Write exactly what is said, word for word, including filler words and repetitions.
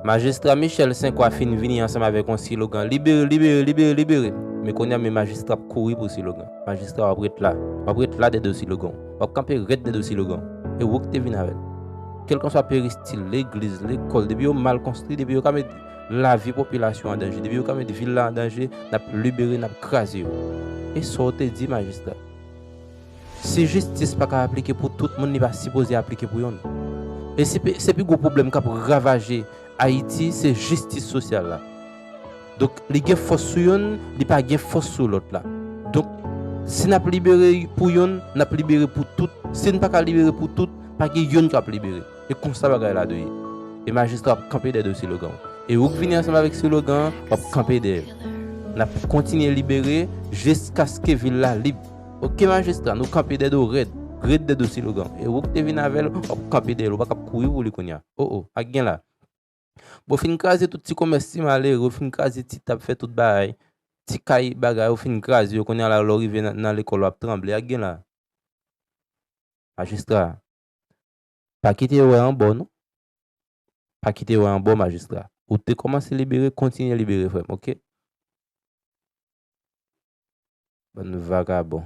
Majistra Michel Saint Croix fin vini ansanm avèk yon silogan: "Libere, libere, libere, libere." Men kounye a, men majistra ap kouri pou silogan. Majistra, w ap ret la. W ap ret la dèyè silogan w. W ap kanpe rèd dèyè silogan w. E ou k te vin avè l. Kèlkanswa peristil, legliz, lekòl, depi yo mal konstwi, depi yo ka met lavi popilasyon an danje, depi yo ka met vil la an danje, n ap libere, n ap kraze yo. E sa w te di, majistra? Si jistis pa ka aplike pou tout moun, li pa sipoze aplike pou yonn. E si pe- se pi gwo pwoblèm k ap ravaje Ayiti, se jistis sosyal la. Donk, li gen fòs sou yonn, li pa gen fòs sou lòt la. Donk, si n ap libere pou yonn, n ap libere pou tout. Si n pa ka libere pou tout, pa gen yonn k ap libere. E konsa bagay la dwe ye. E majistra ap kanpe dèyè silogan w. E ou k vini ansanm avèk silogan an, w ap kanpe dèyè l. N ap kontinye libere jiskaske vil la lib. Oke, majistra, nou kanpe dèyè w rèd. Rèd dèyè silogan w. E ou k te vin avè l, w ap kanpe dèyè l. Ou pa k ap kouri pou li kounye a. O, o, ak gen la. Bon, fin kraze tout ti komès, ti malere, ou fin kraze ti tab, fè tout bagay. Ti kay bagay, ou fin kraze yo. Kounye a la, lè w rive nan, nan lekòl, w ap tranble. Ak gen la. Majistra, pa kite yo wè anba w, non. Pa kite yo wè anba w, majistra. Ou te kòmanse libere, kontinye libere, frè m, oke? Bann vagabon.